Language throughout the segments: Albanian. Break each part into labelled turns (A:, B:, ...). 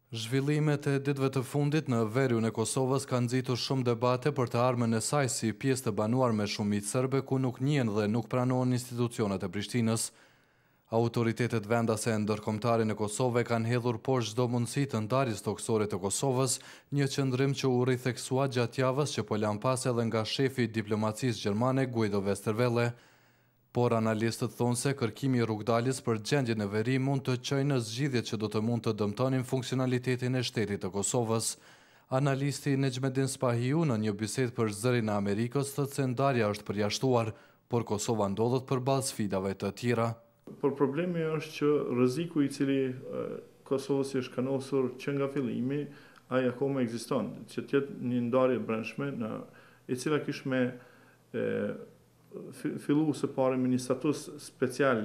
A: Zhvillimet e ditëve të fundit në veriun e Kosovës kanë nxitur shumë debate për të ardhmen e saj si pjesë të banuar me shumicë serbe ku nuk njihen dhe nuk pranohen institucionet e Prishtinës. Autoritetet vendase e ndërkombëtare në Kosovë e kanë hedhur poshtë çdo mundësi të ndarjes tokësore të Kosovës, një qëndrim që u ritheksua gjatë javës që po lamë pas edhe nga shefi i diplomacisë gjermane Guido Westerwelle. Por analistët thonë se kërkimi i rrugëdaljes për gjendjen në veri mund të çojë në zgjidhje që do të mund të dëmtonin funksionalitetin e shtetit të Kosovës. Analisti Nexhmedin Spahiu në një bisedë për Zërin e Amerikës thotë se ndarja është përjashtuar, por Kosova ndodhet përballë sfidave të tjera.
B: Por problemi është që rreziku i cili Kosovës i është kanosur që nga fillimi, ai akoma ekziston, që të jetë një ndarje e brendshme në e cila kish me fillu së pari me një status special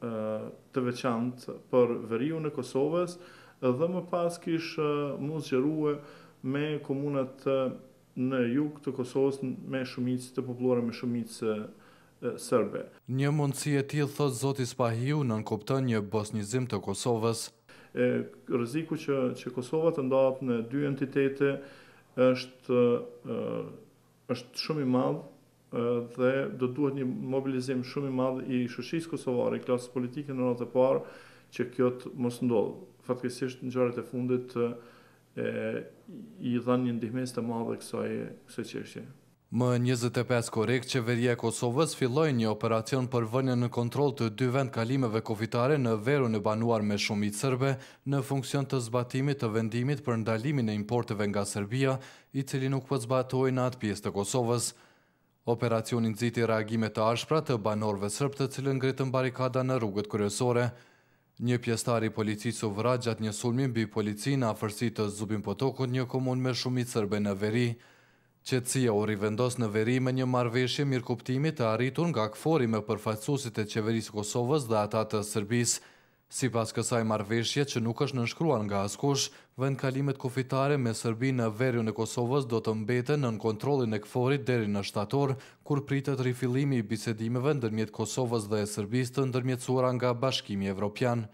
B: të veçantë për veriun e Kosovës dhe më pas kish m'u zgjerue me komunat në jug të Kosovës me shumicë të populluara me shumicë serbe.
A: Një mundësi e tillë, thotë zoti Spahiu, nënkupton një bosnjizim të Kosovës.
B: Rreziku që që Kosova të ndahet në dy entitete është është shumë i madh dhe do të duhet një mobilizim shumë i madh i shoqërisë kosovare, i klasës politike në radhë të parë që kjo të mos ndodhë. Fatkeqësisht ngjarjet e fundit e, i dhanë një ndihmesë të madhe kësaj kësaj çështje.
A: Më 25 korrik, Qeveria e Kosovës filloi një operacion për vënien në kontroll të dy vendkalimeve kufitare në veriun e banuar me shumicë serbe, në funksion të zbatimit të vendimit për ndalimin e importeve nga Serbia, i cili nuk po zbatohej në atë pjesë të Kosovës. Operacioni nxiti reagime të ashpra të banorëve sërbë të cilët ngritën barrikada në rrugët kryesore. Një pjesëtar i policisë u vra gjatë një sulmi mbi policinë në afërsi të Zubin Potokut, një komunë me shumicë sërbe në veri. Qetësia u rivendos në veri me një marrëveshje mirëkuptimi të arritur nga KFOR-i me përfaqësuesit e Qeverisë së Kosovës dhe ata të Serbisë. Sipas kësaj marrëveshje që nuk është nënshkruar nga askush, vendkalimet kufitare me Serbinë në veriun e Kosovës do të mbeten nën kontrollin e KFOR-it deri në shtator, kur pritet rifillimi i bisedimeve ndërmjet Kosovës dhe Serbisë të ndërmjetësuara nga Bashkimi Evropian.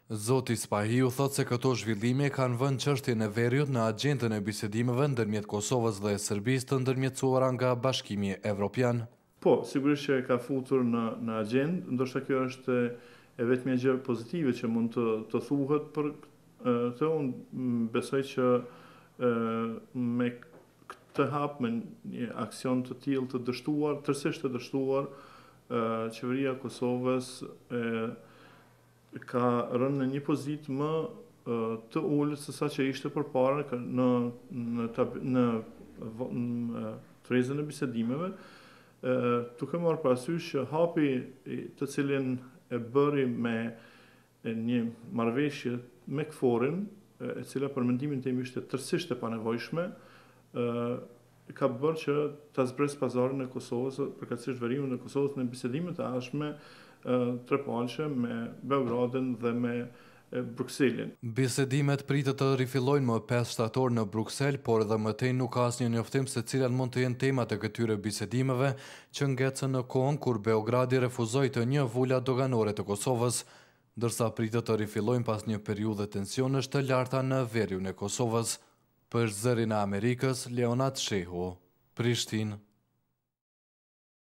A: Zoti Spahiu thotë se këto zhvillime kanë vënë çështjen e veriut në agjendën e bisedimeve ndërmjet Kosovës dhe Serbisë të ndërmjetësuara nga Bashkimi Evropian.
B: Po, sigurisht që e ka futur në në agjendë, ndoshta kjo është e vetmja gjë pozitive që mund të të thuhet për këtë. Unë besoj që me këtë hap, me një aksion të tillë të dështuar, tërësisht të dështuar, qeveria e Kosovës e ka rënë në një pozitë më të ulët se sa që ishte përpara në në në në tryezën e bisedimeve, duke marrë parasysh që hapi të cilin e bëri me një marrëveshje me KFOR-in, e cila për mendimin tim ishte tërësisht e panevojshme, ka bërë që ta zbresë pazarin e Kosovës, përkatësisht veriun e Kosovës në bisedimet e ardhshme trepalëshe me Beogradin dhe me Brukselin.
A: Bisedimet pritet të rifillojnë më 5 shtator në Bruksel, por edhe më tej nuk ka asnjë njoftim se cilat mund të jenë temat e këtyre bisedimeve, që ngecën në kohën kur Beogradi refuzoi të njohë vulat doganore të Kosovës, ndërsa pritet të rifillojnë pas një periudhe tensionesh të larta në veriun e Kosovës. Për Zërin e Amerikës, Leonat Shehu, Prishtinë.